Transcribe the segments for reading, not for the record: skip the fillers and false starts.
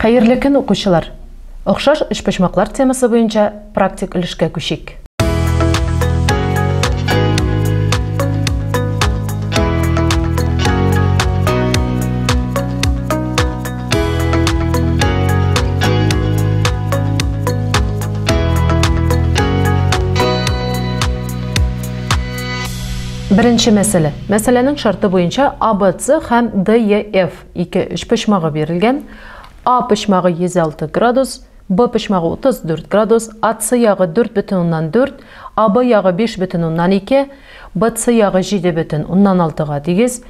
Хәерле көн, укучылар! Охшаш өчпочмаклар темасы буенча практик өлешкә күчик. Беренче мәсьәлә. Мәсьәләнең шарты буенча АБЦ һәм ДЕФ ике өчпочмагы бирелгән. А почмагы 106 градус, Б почмагы 34 градус, АС ягы 4,4, АБ ягы 5,2, БС ягы 7,6-га тигез.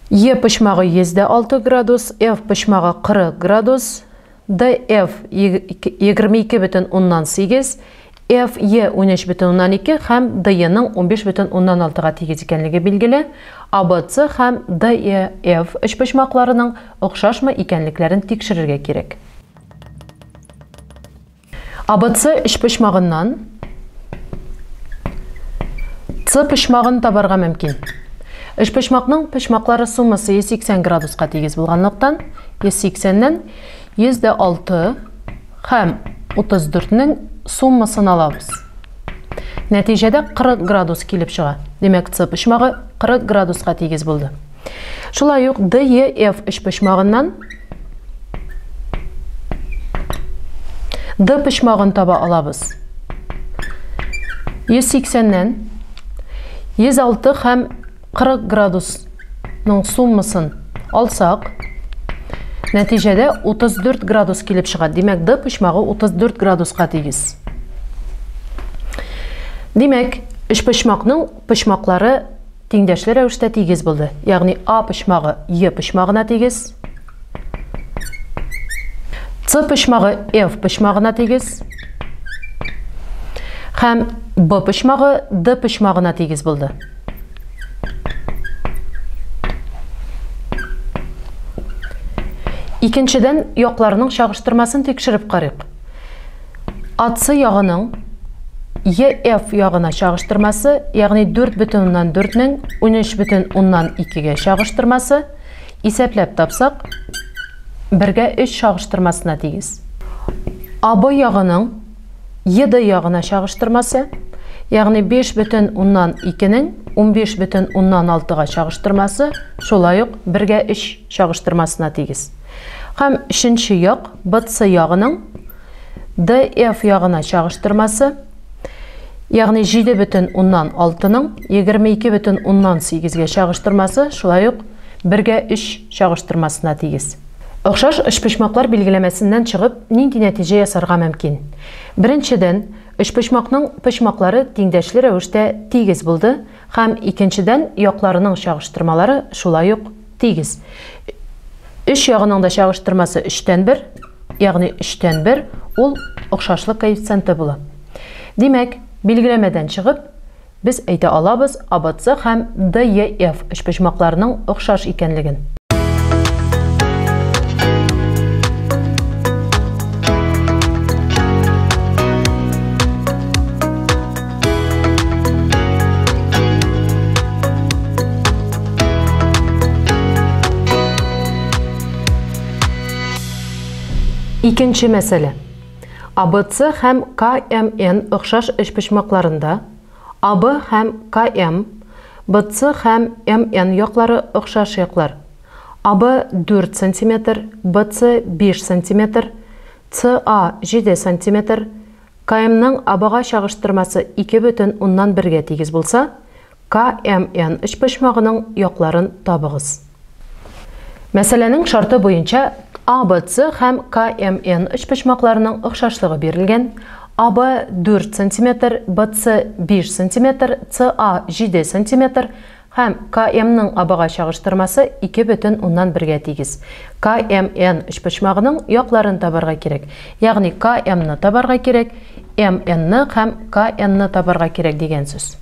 Е почмагы 106 градус, F почмагы 40 градус, ДФ 22,8, ФЕ 13,2 һәм ДЕның 15,6-га тигез икәнлеге билгеле. АБЦ һәм ДЕФ өчпочмакларының охшашмы икәнлекләрен тикшерергә кирәк. АБЦ өчпочмагыннан С почмагын табарга мөмкин. Өчпочмакның почмаклары суммасы 180 градуска тигез булганлыктан, 180-нән 106 һәм 34-нең суммасын алабыз. Нәтиҗәдә 40 градус килеп чыга. Димәк, С почмагы 40 градуска тигез булды. Шулай ук ДЕФ өчпочмагыннан Д почмагын таба алабыз. 180-нән 106 һәм 40 градусның суммасын алсак, нәтиҗәдә 34 градус килеп чыга. Димәк, Д почмагы 34 градуска тигез. Димәк, өчпочмакның почмаклары тиңдәшле рәвештә тигез булды. Ягъни А почмагы Е почмагына тигез, С почмагы F почмагына тигез һәм Б почмагы Д почмагына тигез булды. Икенчедән, якларның чагыштырмасын тикшереп карыйк. АС ягының ЕФ ягына чагыштырмасы, ягъни 4,4-нең 13,2-гә чагыштырмасы, исәпләп тапсак, 1-гә 3 чагыштырмасына тигез. АБ ягының ЕД ягына чагыштырмасы, ягъни 5,2-нең 15,6-га чагыштырмасы, шулай ук 1-гә 3 чагыштырмасына тигез. Һәм өченче як БЦ ягының ДФ ягына чагыштырмасы, ягъни 7,6-ның 22,8-гә чагыштырмасы, шулай ук 1-гә 3 чагыштырмасына тигез. Охшаш өчпочмаклар билгеләмәсеннән чыгып, нинди нәтиҗә ясарга мөмкин? Беренчедән, өчпочмакның почмаклары тиңдәшле рәвештә тигез булды, һәм икенчедән, якларының чагыштырмалары шулай ук тигез. Өч ягының да чагыштырмасы 3-тән 1, ягъни 3-тән 1 ул охшашлык коэффициенты була. Димәк, билгеләмәдән чыгып, без әйтә алабыз АБЦ һәм ДЕФ өчпочмакларының охшаш икәнлеген. Икенче мәсьәлә. АБЦ һәм КМН охшаш өчпочмакларында АБ һәм КМ, БЦ һәм МН яклары охшаш яклар. АБ 4 см, БЦ 5 см, СА 7 см, КМның АБга чагыштырмасы 2,1-гә тигез булса, КМН өчпочмагының якларын табыгыз. Мәсьәләнең шарты буенча АБЦ һәм КМН өчпочмакларының охшашлыгы бирелгән. АБ 4 см, БЦ 5 см, СА 7 см һәм КМның АБга чагыштырмасы 2,1-гә тигез. КМН өчпочмагының якларын табарга кирәк. Ягъни КМны табарга кирәк, МНны һәм КНны табарга кирәк дигән сүз.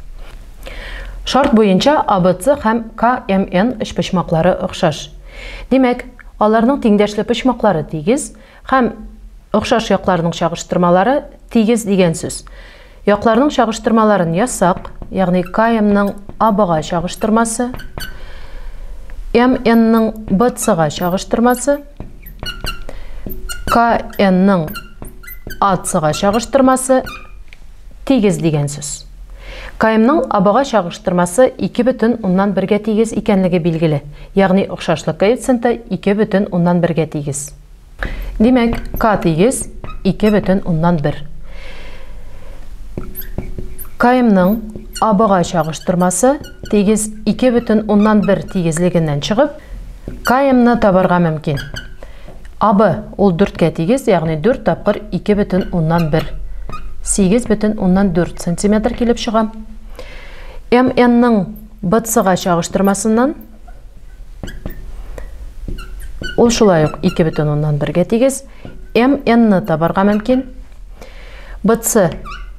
Шарт буенча АБЦ һәм КМН өчпочмаклары охшаш. Димәк, аларның тиңдәшле почмаклары тигез һәм охшаш якларның чагыштырмалары тигез дигән сүз. Якларның чагыштырмаларын язсак, ягъни КМның АБга чагыштырмасы, МНның БЦга чагыштырмасы КНның АЦга чагыштырмасы тигез дигән сүз. КМның АБга чагыштырмасы 2,1-гә тигез икәнлеге билгеле, ягъни охшашлык коэффициенты 2,1-гә тигез. Димәк, К тигез 2,1. КМның АБга чагыштырмасы тигез 2,1 тигезлегеннән чыгып, КМны табарга мөмкин. АБ ул 4-кә тигез, ягъни 4 тапкыр 2,1. 8,4 сантиметр килеп чыга. МНның БЦга чагыштырмасыннан ул шулай ук 2,1-гә тигез. МНны табарга мөмкин. БЦ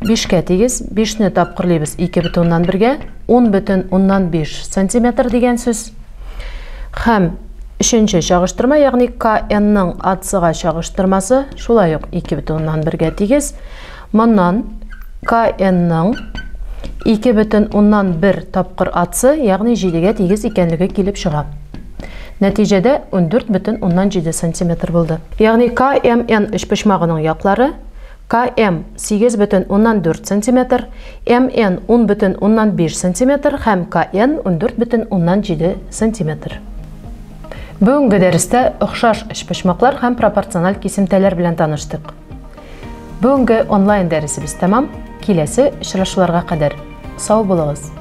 5-кә тигез. 5-не тапкырлыйбыз 2,1-гә. 10,5 сантиметр дигән сүз. Һәм өченче чагыштырма, ягъни КНның АЦга чагыштырмасы шулай ук 2,1-гә тигез. Моннан КНның 2,1 тапкыр АЦ, ягъни 7-гә тигез икәнлеге килеп чыга. Нәтиҗәдә 14,7 сантиметр булды. Ягъни КМН өчпочмагының яклары КМ 8,4 сантиметр, МН 10,5 сантиметр һәм КН 14,7 сантиметр. Бүгенге дәрестә охшаш өчпочмаклар һәм пропорциональ кисемтәләр белән таныштык. Бүгенге онлайн дәресебез тәмам. Киләсе очрашуларга кадәр сау булыгыз.